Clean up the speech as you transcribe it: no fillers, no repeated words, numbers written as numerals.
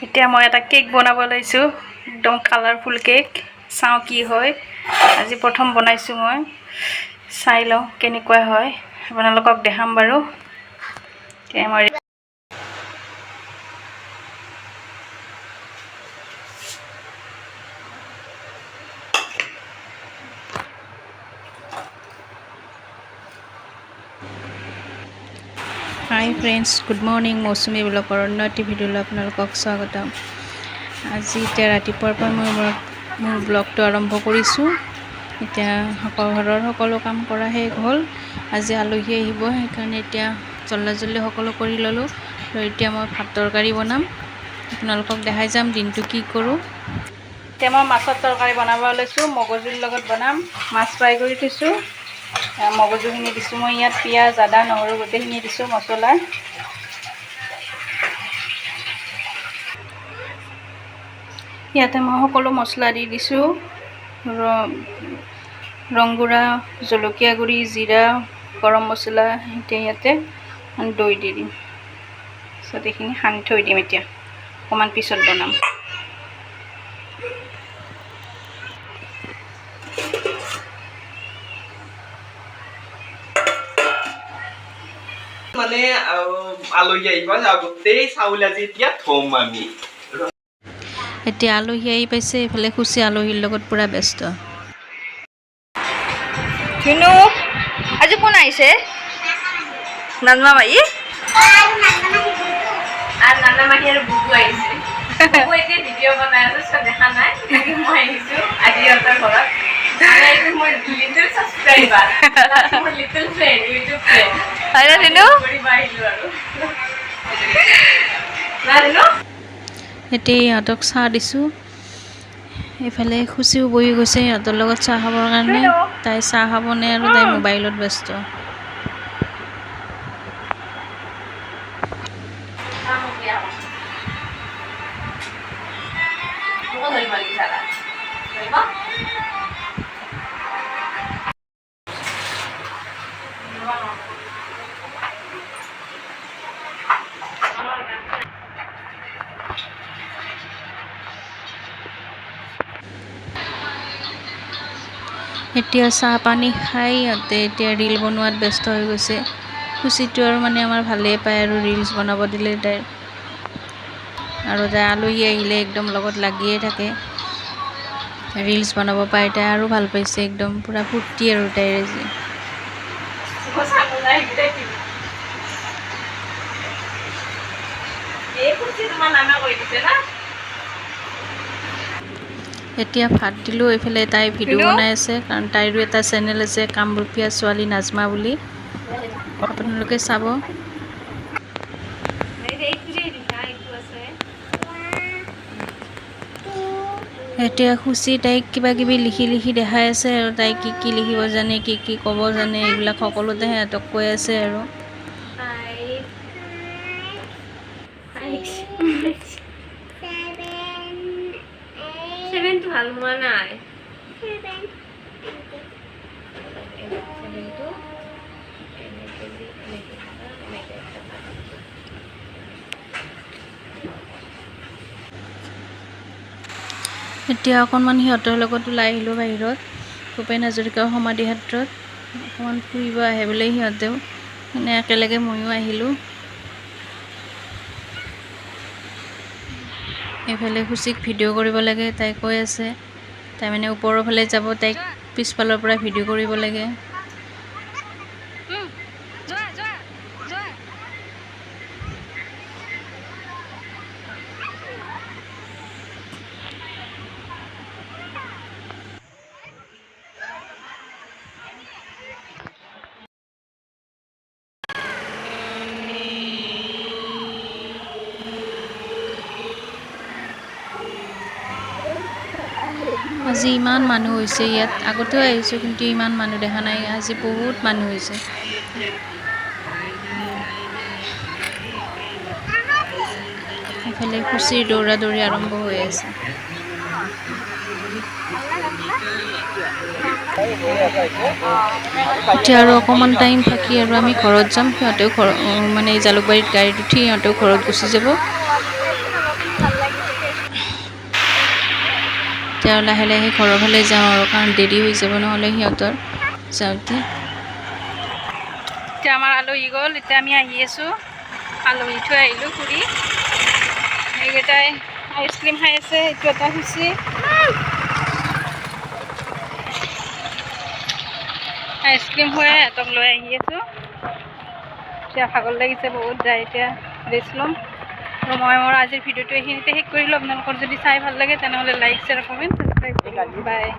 এতিয়া মই এটা কেক বনাব লৈছোঁ, একদম কালাৰফুল কেক। চাওঁ কি হয়। আজি প্ৰথম বনাইছোঁ মই, চাই লওঁ কেনেকুৱা হয়, আপোনালোকক দেখাম বাৰু। এতিয়া মই হাই ফ্ৰেণ্ডছ, গুড মৰ্ণিং। মৌচুমী ব্লগৰ অন্য এটি ভিডিঅ'লৈ আপোনালোকক স্বাগতম। আজি এতিয়া ৰাতিপুৱাৰ পৰা মই মোৰ ব্লগটো আৰম্ভ কৰিছোঁ। এতিয়া ঘৰৰ সকলো কাম কৰা শেষ হ'ল। আজি আলহী আহিব, সেইকাৰণে এতিয়া জল্দা জল্দি সকলো কৰি ল'লোঁ। আৰু এতিয়া মই ভাত তৰকাৰী বনাম, আপোনালোকক দেখাই যাম দিনটো কি কৰোঁ। এতিয়া মই মাছৰ তৰকাৰী বনাব লৈছোঁ, মগজুৰ লগত বনাম। মাছ ফ্ৰাই কৰি থৈছোঁ, মগজুখিনি দিছোঁ মই ইয়াত, পিঁয়াজ, আদা, নহৰু গোটেইখিনি দিছোঁ, মছলা। ইয়াতে মই সকলো মছলা দি দিছোঁ, ৰং গুড়া, জলকীয়া গুড়ি, জিৰা, গৰম মছলা। এতিয়া ইয়াতে দৈ দি দিম। তাৰপিছত এইখিনি সানি থৈ দিম, এতিয়া অকণমান পিছত বনাম। মানে আলহী আহিব, গোটেই চাউল আজি এতিয়া থম আমি। এতিয়া আলহী আহি পাইছে, এইফালে খুচি আলহীৰ লগত পূৰা ব্যস্ত। ধুনু, আজি কোন আহিছে? নাজমা মাহী। আৰু নানা মাহী আৰু বুবু আহিছে। বুবু এতিয়া ভিডিঅ' বনাই আছে, চব দেখা নাই। কিন্তু মই আহিছোঁ আজি ইহঁতৰ ঘৰত। মানে এইটো মোৰ লিটল ছাবস্ক্ৰাইবাৰ, মোৰ লিটল ফ্ৰেণ্ড, ইউটিউব ফ্ৰেণ্ড। হয় না ধুনু? কৰিব আহিলোঁ আৰু না ধুনু? এতিয়া ইহঁতক চাহ দিছোঁ। এইফালে খুচিও বহি গৈছে সিহঁতৰ লগত চাহ খাবৰ কাৰণে। তাই চাহ খাবনে আৰু তাই মোবাইলত ব্যস্ত। মোকো ধৰিব নেকি চালা? ধৰিব? এতিয়া চাহ পানী খাই ইহঁতে এতিয়া ৰীল বনোৱাত ব্যস্ত হৈ গৈছে। খুচিটো আৰু মানে আমাৰ ভালেই পায় আৰু ৰিলচ বনাব দিলে তাইৰ। আৰু তাই আলহী আহিলে একদম লগত লাগিয়ে থাকে। ৰিলচ বনাব পাই তাই আৰু ভাল পাইছে, একদম পূৰা ফূৰ্তি আৰু তাইৰ আজি। মই চাব নাই, সেইকেইটাই দিম। এই খুচি তোমাৰ নানা কৰি দিছে না? এতিয়া ভাত দিলোঁ। এইফালে তাই ভিডিঅ' বনাই আছে, কাৰণ তাইৰো এটা চেনেল আছে, কামৰূপীয়া ছোৱালী নাজমা বুলি, আপোনালোকে চাব। এইটোৰে দিছা, এইটো আছে। এতিয়া খুচি তাইক কিবা কিবি লিখি লিখি দেখাই আছে আৰু তাই কি কি লিখিব জানে, কি কি ক'ব জানে, এইবিলাক সকলোতে সিহঁতক কৈ আছে আৰু। 5, 6, 7টো ভাল হোৱা নাই। 7টো এনেকে দি এনেকে এনেকে। এতিয়া অকণমান সিহঁতৰ লগত ওলাই আহিলোঁ বাহিৰত, ভূপেন হাজৰিকাৰ সমাধি ক্ষেত্ৰত অকণমান ফুৰিব আহে বোলে সিহঁতেও, মানে একেলগে ময়ো আহিলোঁ। এইফালে খুচিক ভিডিঅ' কৰিব লাগে, তাই কৈ আছে। তাই মানে ওপৰৰ ফালে যাব, তাইক পিছফালৰ পৰা ভিডিঅ' কৰিব লাগে। আজি ইমান মানুহ হৈছে ইয়াত, আগতেও আহিছোঁ কিন্তু ইমান মানুহ দেখা নাই, আজি বহুত মানুহ হৈছে। এইফালে খুচিৰ দৌৰা দৌৰি আৰম্ভ হৈ আছে। এতিয়া আৰু অকণমান টাইম থাকি আৰু আমি ঘৰত যাম। সিহঁতেও ঘৰ মানে জালুকবাৰীত গাড়ীত উঠি সিহঁতেও ঘৰত গুচি যাব। এতিয়া লাহে লাহে ঘৰৰ ফালে যাওঁ আৰু, কাৰণ দেৰি হৈ যাব নহ'লে সিহঁতৰ যাওঁতে। এতিয়া আমাৰ আলহী গ'ল, এতিয়া আমি আহি আছোঁ। আলহী থৈ আহিলোঁ খুৰী। এইকেইটাই আইচক্ৰীম খাই আছে, এইটো এটা খুচি আইচক্ৰীম খুৱাই সিহঁতক লৈ আহি আছোঁ। এতিয়া ভাগৰ লাগিছে বহুত, যায় এতিয়া ৰেষ্ট ল'ম। আৰু মই মোৰ আজিৰ ভিডিঅ'টো এইখিনিতে শেষ কৰিলোঁ। আপোনালোকৰ যদি চাই ভাল লাগে, তেনেহ'লে লাইক, শ্বেয়াৰ, কমেণ্ট, ছাবস্ক্ৰাইব কৰিব। বাই।